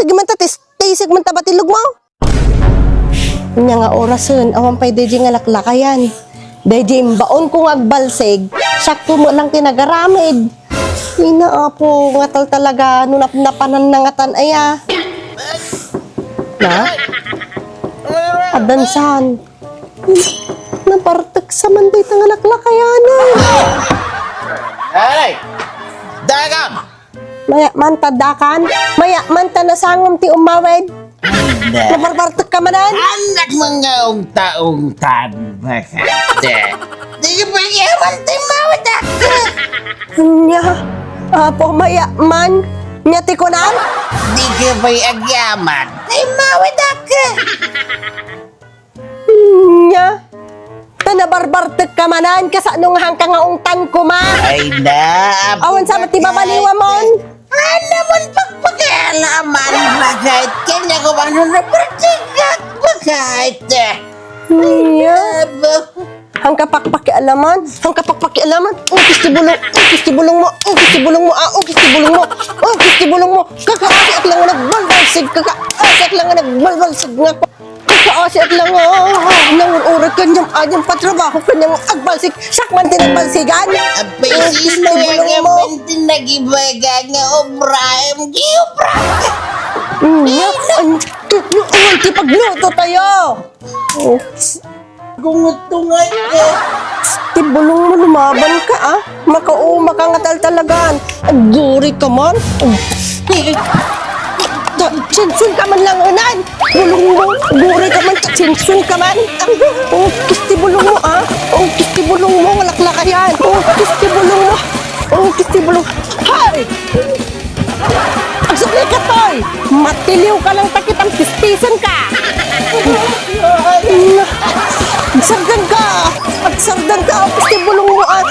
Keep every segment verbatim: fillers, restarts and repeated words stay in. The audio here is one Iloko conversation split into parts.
Tagi man ta, tis-, tisig man ta batilog mo. Nya nga orasen, awan pay daydi nga laklakayan. Daydi imbaon ko nga agbalsig, siak ko met lang ti nagaramid. Ina, apo, nga tal talaga, no napnapanan na nga tan aya. Na? Adansan. Nabartek sa man dayta nga laklakayanan. Ay! Dagan! Maya man ta dakan, maya man ta nasangom ti umawid. Nabarbartek ka manen? Anak, mga ungta-ungtan, bakit? Di ka pa iyawan ti mawid, ah. Nya, apo, maya man, nya ti kunam? Di ka pa agyaman ti mawid, ah. Nya, ta nabarbartek ka manen, kasano nga hangka nga ungtan koma? Ay na, awan sa ti babaliwamon. Ano man pagpakialaman, bakit? Kanya ko bang nanabartek, bakit? Nya. Hangka pakpakialaman, hangka pakpakialaman. Ungkis ti bulong, ungkis ti bulong mo, ungkis ti bulong mo, ah, ungkis ti bulong mo, ungkis ti bulong mo. Kakaasiak lang nga nagbalbalsig, kakaasiak lang nga nagbalbalsig nga. Kakaasiak lang, ah, nangururay kaniam, aniam patrabaho kaniam agbalsig. Siak man ti nagbalsigan. Apay, ungkis ti bulong mo. Sino nga man ti nagibaga nga obra? Di obra. Nya, an-, ti, ti, ti pagluto tayo. Oh. Gungot-tungot ka. Ti bulong mo, lumaban ka, ah. Makauma ka nga taltalagan. Aguri ka man. Ta-, sensun ka man lang unan. Bulong mo, aguri ka man, ta-, sensun ka man. Ang, ang kisti bulong mo, ah. Ang kisti bulong mo, nga laklakayan. Ang kisti bulong mo. Ang kisti bulong. Hay! Agsubli ka, Toy! Matiliw ka lang, takit ang pispisan ka! Agsardan ka! Agsardan ka! Ang pisti bulong mo, ah!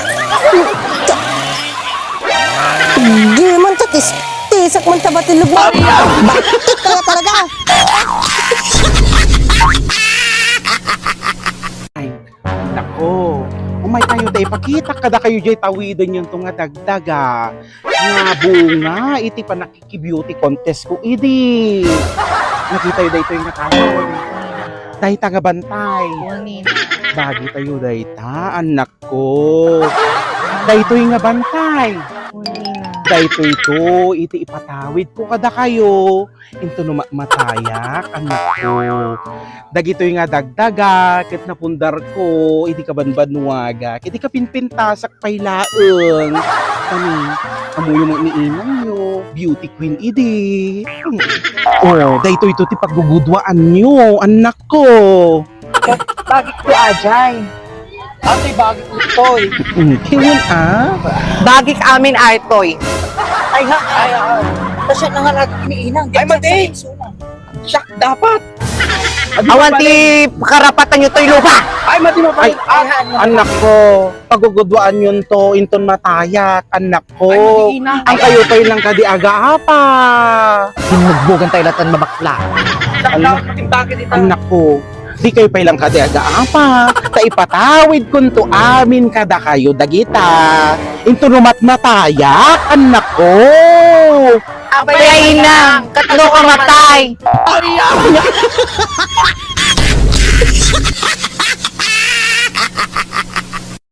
Di man ta tis-, tisak man ta batilog mo! Bakit ka na talaga? Ay, nako. Umay kayo, ta ipakitak kadakayo jay tawiden yun to nga dagdaga. Nga bunga iti panaki-beauty contest ko idi. Nakitayo daytoy nga tawen. Dayta nga bantay. Kunin. Bagitayo dayta, anak ko. Daytoy nga bantay. Kunin. Daytoy to, iti ipatawid ko kadakayo. Intono ma-, matayak, anak ko. Dagitoy nga dagdaga, ket napundarko, idi kabanbannuagak, idi kapinpintasak pay laeng. Kami, ammoyo met ni inangyo, beauty queen idi. Oh, daytoy to ti pagguguduaanyo, anak ko. Bagik to, ajay. Atoy bagik to, eh. Hmm, kiwin, ah? Bagik amin, atoy. Ay, ha? Ay, ah. Kasi na nga natin ni inang. Ay, mati. Siak dapat. Awan ti karapatan nyo toy lupa. Ay, mati mo pa. Ay, ah, anak ko, pagugudwaan yun to, inton matayak, anak ko. Ay, mati, inang. Ang kayo pay lang kadi agaapa. Hinugbogan tayo latan mabakla. Anak, anak ko, di kayo pay lang kadi agaapa. Ta ipatawid kunto amin kadakayo dagita. Inton no matmatayak, anak ko. Apay, inang, katlo ka matay. Ay, ay.